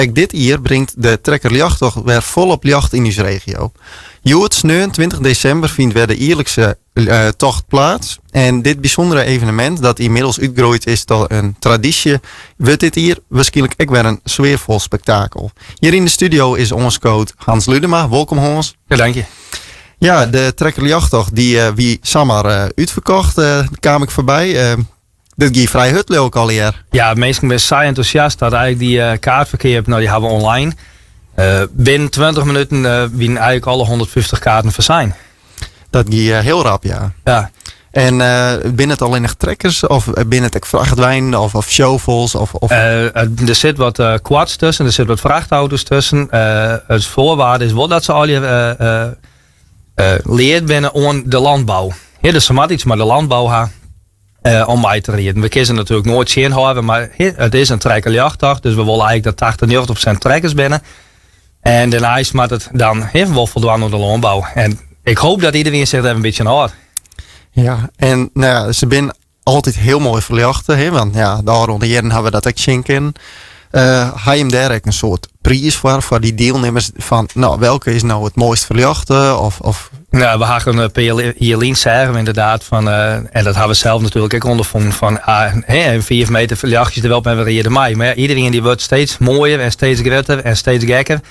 Ek dit jier bringt de Trekkerljochttocht wer folop ljocht yn ús regio. Hjoed, sneon 20 desimber, fynt wer de jierlikse tocht plak. En dit bysûndere evenemint, dat ynmiddels útgroeid is ta in tradysje, wurdt dit jier wierskynlik ek wer in sfearfol spektakel. Hjir yn de studio is oanskood Hans Ludema. Wolkom Hans. Ja, dank je. Ja, de Trekkerljochttocht dy wie samar útferkocht, kaam ik foarby. Dit gie frij hurd leau ik allegear. Ja, minsken binne sa entûsjast dat eigentlik dy eh, kaartferkeap, no dy hawwe we online. Eh, binnen 20 minuten eh, wienen eigentlik alle 150 kaarten fersein. Dat gie hiel rap, ja. Ja. En binne it allinnich trekkers of binne it ek frachtweinen of, of shovels? Of, of... Der sit wat quads tusken, der sit wat frachtauto's tusken. It foarwaarde is wol dat se allegear leard binne oan de landbou. Ja, dus se moatte iets mei de landbou ha. Eh, om mei te riden. We kinne se natuerlik noait tsjinhâlde, mar it is in trekkerljochttocht, dus we wolle eigentlik dat 80, 90% trekkers binne. En dêrneist moat it dan wol foldwaan oan de lânbou. En ik hoop dat iedereen sich dêr in bytsje oan hâldt. Ja, en no ja, se binne altyd hiel moai ferljochte, hè, want ja, de ôfrûne jierren hawwe we dat ek sjen kinnen. Uh, ha jim dêr ek in soart priis foar, foar dy dielnimmers fan, no, welke is no it moaist ferljochte? Of, of... Nou, we hawwe in pear jier lyn seagen we ynderdaad fan, uh, en dat hawwe we sels natuerlik ek ûnderfûn, fan ah, hè, 5 meter ferljochtsjes der wol en we ride mei. Mar ja, iderien dy wurdt steeds moaier en steeds grutter en steeds gekker.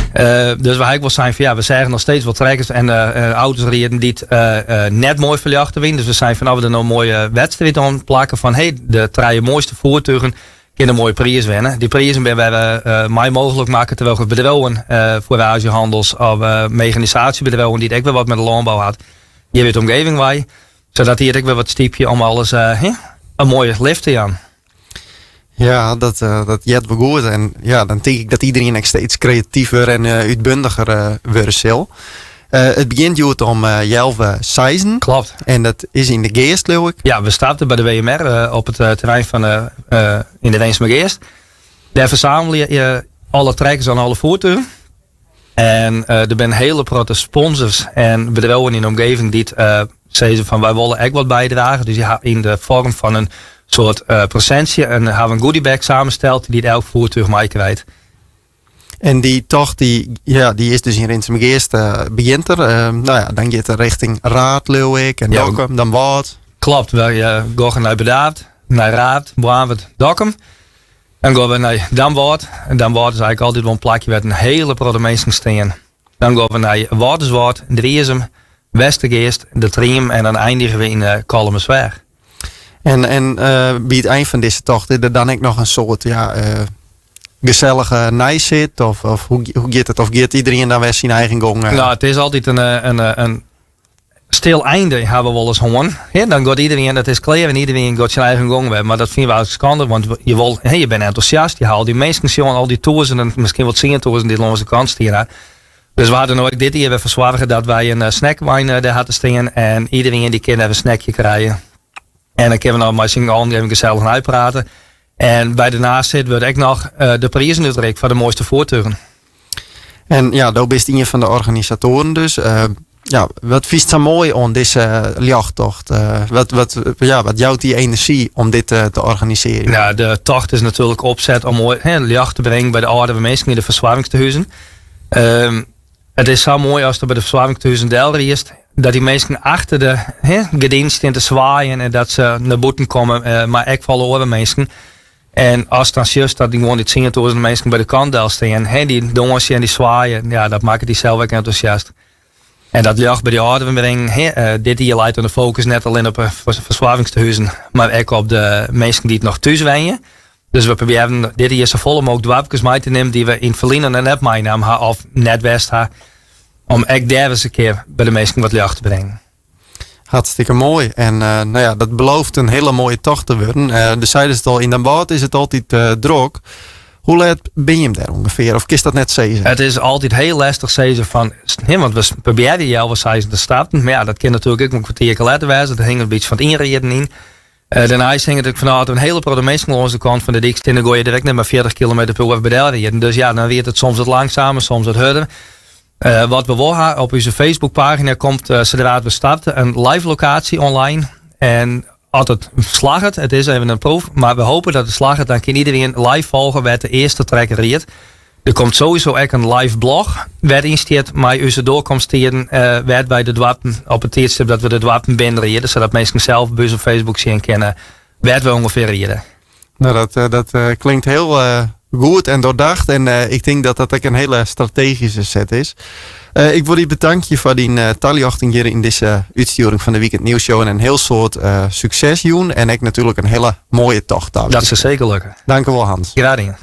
Uh, dus we hawwe wol sein fan ja, we seagen noch steeds wol trekkers en uh, auto's riden dy't uh, net moai ferljochte wienen. Dus we seinen fan as we der no in moaie wedstriid oan plakke fan hey, de trije moaiste voertugen kinne in moaie priis winne. Dy prizen binne wer uh, mei mooglik makke troch bedriuwen, uh, foeraazjehannels of uh, meganisaasjebedriuwen dy't ek wer wat mei de lânbou hat. Hjir út de omgeving wei. Sadat dy it ek wer wat stypje om alles uh, in moaie lift te jaan. Ja, dat, uh, dat heart wol goed. En ja, dan tink ik dat iderien ek steeds kreativer en uh, útbundiger uh, wurde sil. Uh, it begjint hjoed om uh, healwei seizen. Klopt. En dat is yn De Geast, leau ik. Ja, we starten by de WMR uh, op it terrein fan yn de Rinsumageast. Dêr fersammelje je alle trekkers en alle voertugen. En der binne hiele protte sponsors en bedriuwen yn de omgeving dy't sizze fan wy wolle ek wat bydrage. Dus dy ha yn de foarm fan in soart presintsje en hawwe in goodiebag samensteld dy't elk voertuch meikrijt. En dy tocht dy, ja, dy is dus yn Rinsumageast uh, begjint er. Uh, no ja, dan giet er rjochting Raard, leau ik, en ja, Dokkum, dan Wâld. Klopt, wy uh, gean nei Burdaard, nei Raard, Boarnwert, Dokkum. Dan gean we nei Damwâld. En Damwâld is eigentlik altyd wol in plakje wêr't in hiele protte minsken stean. Dan gean we nei Wâlterswâld, Driezum, Westergeast, De Triem en dan einigje we yn uh, Kollumersweach. En, en uh, by it ein fan dizze tocht is der dan ek noch in soart ja, uh, gesellige neisit? Of, of hoe, hoe giet it? Of giet iderien dan wer syn eigen gong? Uh? No, it is altyd in, in, in stil einde hawwe we wolris hân. Dan giet iderien, it is klear en iderien giet syn eigen gong wer. Mar dat fine we eigentlik skande, want je wol, je binne entûsjast, je ha al dy minsken sjoen, al dy tûzenen, miskien wol tsientûzen dy't lâns de kant stean. Dus we hawwe no ek dit jier wer foar soarge dat wy in snackwein dêr ha te stean en iderien dy kin even in snackje krije. En dan kinne we noch mei syn allen even gesellich neiprate. En by de neisit wurdt ek noch de prizen útrikt foar de moaiste voertugen. En ja, do bist ien fan de organisatoaren dus. Uh, ja, wat fynst sa moai oan dizze ljochttocht? Uh, wat, wat, ja, wat jout dy enerzjy om dit te, te organisearjen? Nou, de tocht is natuerlik opset om moai hè, ljocht te bringen by de âldere minsken yn de fersoargingstehuzen. Um, it is sa moai as der by de fersoargingstehuzen delriest, dat dy minsken achter de hè, gerdinen stean te swaaien en dat se nei bûten komme, uh, mar ek folle oare minsken. En ast dan sjochst dat dy gewoan dy tsientûzen minsken by de kant del stean, hè, dy dânsje en dy swaaie, ja, dat makket dysels ek entûsjast. En dat ljocht by dy âlderen bringen, hè, uh, dit jier leit dan de fokus net allinnich op de fersoargingstehuzen, mar ek op de minsken dy't noch thús wenje. Dus we probearjen dit jier safolle mooglik doarpkes mei te nimmen dy't we yn it ferline noch net meinaam ha of net west ha, om ek dêr ris in kear by de minsken wat ljocht te bringen. Hartstikke moai. En uh, no ja, dat belooft in hiele moaie tocht te wurden. Uh, do seidest al, yn Damwâld is it altyd uh, drok. Hoe let binne jim dêr ûngefear? Of kinst dat net sizze? It is altyd hiel lestich sizze fan, want we probearje healwei seizen te starten. Mar ja, dat kin natuerlik ek in kwartierke letter wêze. Dat hinget in bytsje fan it ynriden yn. Uh, dêrneist hinget it ek fan ôf, as in hiele protte minsken lâns de kant fan de dyk stean, dan geane je direkt net mei 40 kilometer per oere by del riden. Dus ja, dan riidt it soms wat langsumer, soms wat hurder. Uh, wat we wol ha, op ús Facebookpagina komt, uh, sadra't we starte, in live lokaasje online. En as it slagget, it is even in proef, mar we hoopje dat it slagget, dan kin iderien live folgje wêr't de earste trekker riidt. Der komt sowieso ek in live blog wêryn stiet mei ús doarkomsttiden wêr't wy de doarpen op it tiidstip dat we de doarpen binnenride, sadat minsken sels by ús op Facebook sjen kinne wêr't we ûngefear ride. Nou, dat klinkt hiel goed en doordacht. En ik tink dat dat ek in hiele strategyske set is. Ik wol dy betankje foar dyn taljochting hjir yn dizze útstjoering fan de Weekend Nieuws Show. En in hiel soad sukses jûn. En ek natuerlik in hiele moaie tocht. Dat sil seker lukke. Dankewol, Hans. Graach dien.